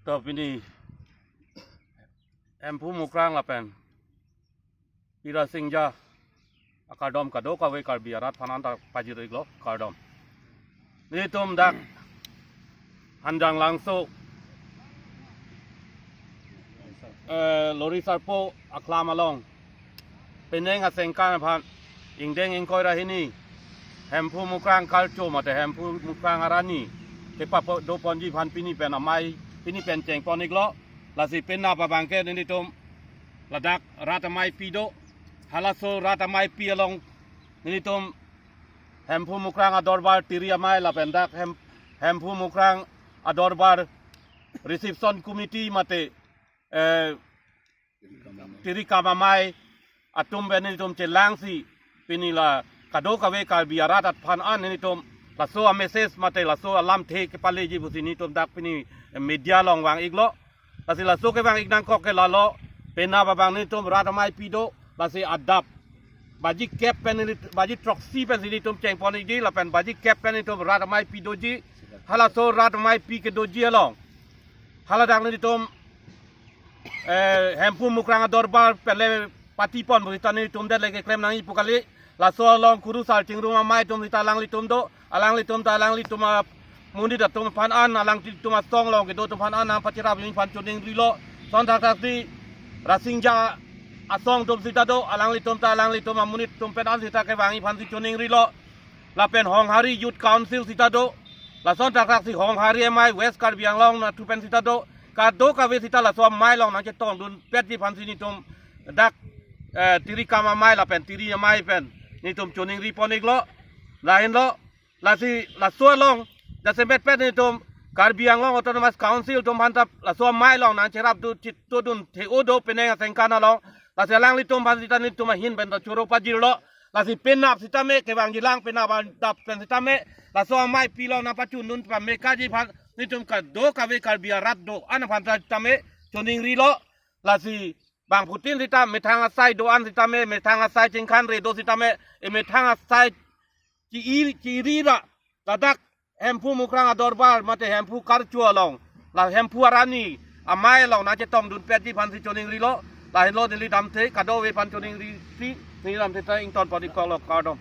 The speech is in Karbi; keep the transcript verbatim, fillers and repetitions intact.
To pini Hemphu Mukrang lapen Pi Rasingja akardom kadokave Karbi arat aphan anta pajir-iklo, kardom. Nelitum dak Hanjanglangso, eh, Lorisarpo aklam along penang asengkan aphan ingdeng ingkoi ra hini Hemphu Mukrang culture mate Hemphu Mukrang arani kepadoponji aphan pini pen amei, pini pen chengpon-iklo. Lasi penap abangke nelitum ladak rat ameipi do, halaso rat ameipi along nelitum Hemphu Mukrang adorbar tiri amei lapen dak Hem-, Hemphu Mukrang adorbar reception committee mate, eh, tiri kam amei atum pen nelitum chelangsi pini la kadokave Karbi arat aphan an nelitum laso a-message mate laso alamthe kepaleji pusi nelitum dak pini media along vang-iklo. Lasi laso kevang-ik nangkok ke lalo, penap abang nelitum rat ameipi do, lasi adap baji kep pen neli, baji throksi pensi nelitum chengpon-ikji, lapen baji kep pen nelitum rat ameipi doji, halaso rat ameipi kedoji along haladak nelitum, eh, Hemphu Mukrang adorbar pen le patipon pusita nelitum det le keklem nangji pu kali. Laso along kurusar chingrum amei atum sita alanglitum do, alanglitum ta alanglitum amonit atum aphan an, alanglitum asong along kedo atum aphan an nangpachirapji aphan choningrilo. Lason thakthak si Rasingja asong atum sita do, alanglitum ta alanglitum amonit atum pen an sita kevangji aphansi choningrilo. Lapen Honghari Youth Council sita do, lason thakthak si Honghari amei West Karbi Anglong nathu pen sita do, kadokave sita laso amei along nangchetongdunpetji aphansi nelitum dak, eh, tiri kam amei lapen tiri amei pen nelitum choningripon-iklo. Lahenlo, lasi laso along jasemet pen nelitum Karbi Anglong Autonomous Council atum aphan ta laso amei along nangcherapdun chitodun the-o do penang asengkan along. Lasi alanglitum aphan sita nelitum ahin pen ta choro pajirlo. Lasi penap sitame kevangjilang, penap adap pen sitame laso ameipi along nangpachundun pamekaji aphan nelitum kadokave Karbi arat do-an aphan ta sitame choningrilo. Lasi bangphutin sita methang asai do-an sitame, methang asai chingkhanre do sitame, e methang asai chi-i, chi-iri ra ladak Hemphu Mukrang adorbar mate Hemphu karchu along, la Hemphu arani amei along nangchetongdunpetji aphansi choningrilo. Lahenlo neli damthe, kadokave aphan choningri si neli damthe ta ingtonpon-ikkoklo, kardom.